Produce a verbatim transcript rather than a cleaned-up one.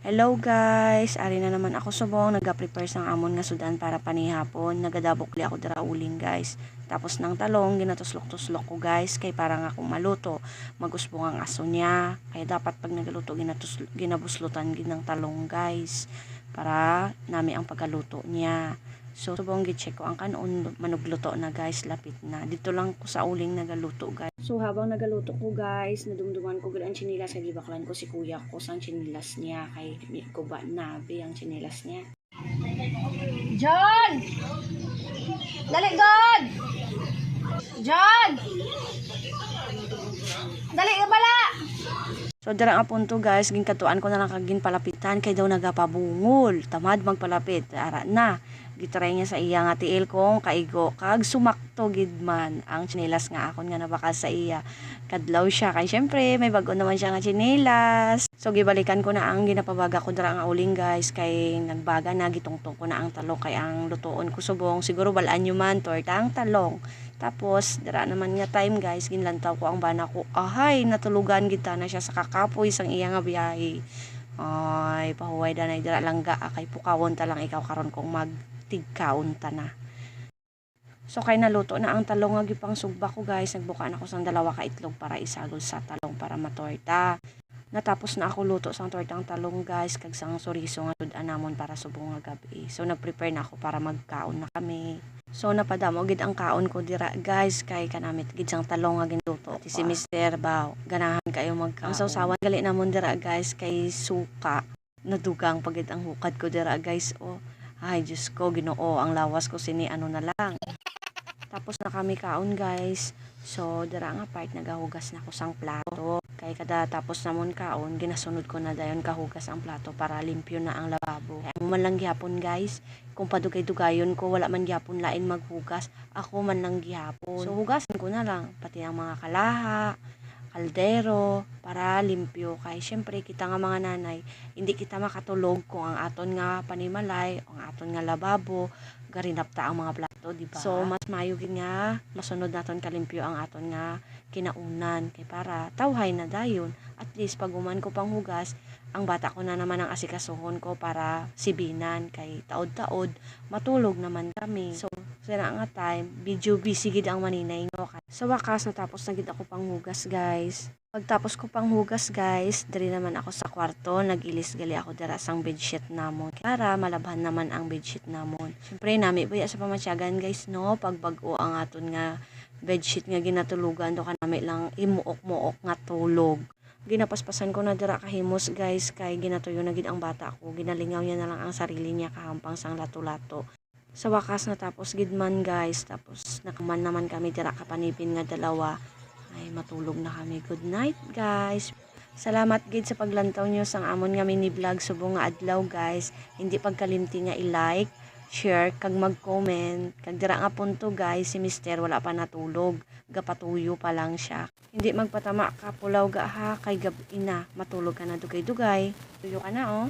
Hello guys, ari na naman ako subong, nagaprepare sang amon nga sudan para panihapon. Nagadabok li ako dira uling guys. Tapos nang talong, ginatuslok-tuslok ko guys, kay para nga kung maluto, magusbong ang aso niya. Kaya dapat pag nagaluto, ginatus- ginabuslutan gid ng talong guys, para nami ang pagkaluto niya. So, subong gi-check ko ang kan-on, manugluto na guys, lapit na. Dito lang ko sa uling nagaluto guys. So, habang nagaluto ko guys, nadumduman ko gid ang tsinelas kay gibaklan ko si kuya ko sang tsinelas niya kay guba na bi ang tsinelas niya. John! Dali, John! John! Dali, bala! So, dira nga punto, guys, ginkadtuan ko na lang kag ginpalapitan kay daw nagapabungol. Tamad magpalapit. Ara na. Gitry niya sa iya nga tiil kung kaigo kag sumakto gid man ang tsinelas nga akon nga nabakal sa iya. Kadlaw siya kay syempre may bag-o naman siya nga tsinelas. So, gibalikan ko na ang ginapabaga ko dira nga uling, guys, kay nagbaga na, gitungtong ko na ang talong kay ang lutoon ko subong. Siguro bal-an nyo man, torta ang talong. Tapos, dira naman nga time, guys, ginlantaw ko ang bana ko. Ahay, natulugan gid tana siya sa kakapoy sang iya nga biyahe. Ay, pahuway danay dira lang ga, ah, kay pukawon ta lang ikaw karon kung magtigkaon ta na. So, kay naluto na ang talong nga gipangsugba ko, guys, nagbuka na ko sang dalawa ka itlog para isagol sa talong para matorta. Natapos na ako luto sang tortang talong, guys, kag sang soriso nga sud-an namon para subong nga gab-i. So, nag-prepare na ako para magkaon na kami. So, napadamo gid ang kaon ko dira, guys, kay kanamit gid sang talong nga ginluto. Pati si Mister, baw, ganahan kayo magkaon. Ang sawsawan gali namon dira, guys, kay suka. Nadugang pa gid ang hukad ko dira, guys, oh. Ay, Diyos ko, Ginoo, ang lawas ko sini, ano na lang. Tapos na kami kaon, guys. So, dira nga part, nagahugas na ko sang plato. Kay kada tapos namon kaon, ginasunod ko na dayon kahugas ang plato para limpyo na ang lababo. Kay amo man lang gihapon, guys, kung padugay-dugayon ko, wala man gihapon lain maghugas, ako man lang gihapon. So, hugasan ko na lang, pati ang mga kalaha, kaldero, para limpyo. Kay, syempre, kita nga mga nanay, hindi kita makatulog kung ang aton nga panimalay, ang aton nga lababo, garinapta ang mga plato, di ba? So, mas maayo gid nga masunod naton kalimpyo ang aton nga kinaunan. Kay para tawhay na dayon, at least pag human ko panghugas, ang bata ko na naman ang asikasuhon ko para sibinan. Kay taod-taod, matulog naman kami. So, sa na nga time, medyo busy gid ang maninay, no? Sa wakas, natapos na gid ako panghugas, guys. Pagtapos ko panghugas, guys, diri naman ako sa kwarto. Nag-ilis gali ako dira sang bedsheet namon para malabhan naman ang bedsheet namon. Syempre, nami baya sa pamatyagan, guys, no? Pag bag-o ang aton nga bedsheet nga ginatulugan, do kanami lang imuok-muok nga tulog. Ginapaspasan ko na dira kahimos, guys, kay ginatuyo na gid ang bata ko. Ginalingaw niya na lang ang sarili niya kahampang sang lato-lato. Sa wakas, natapos gid man, guys. Tapos, nakaman naman kami dira kapanipin nga dalawa. Ay, matulog na kami. Good night, guys. Salamat gid sa paglantaw nyo sang amon nga mini vlog subong nga adlaw, guys. Hindi pagkalimti nga i-like, share, kag mag-comment. Kag dira nga punto, guys, si Mister wala pa natulog. Gapatuyo pa lang siya. Hindi magpatama ka pulaw ga ha, kay gab-i na. Matulog ka na dugay-dugay. Tuyo ka na, oh.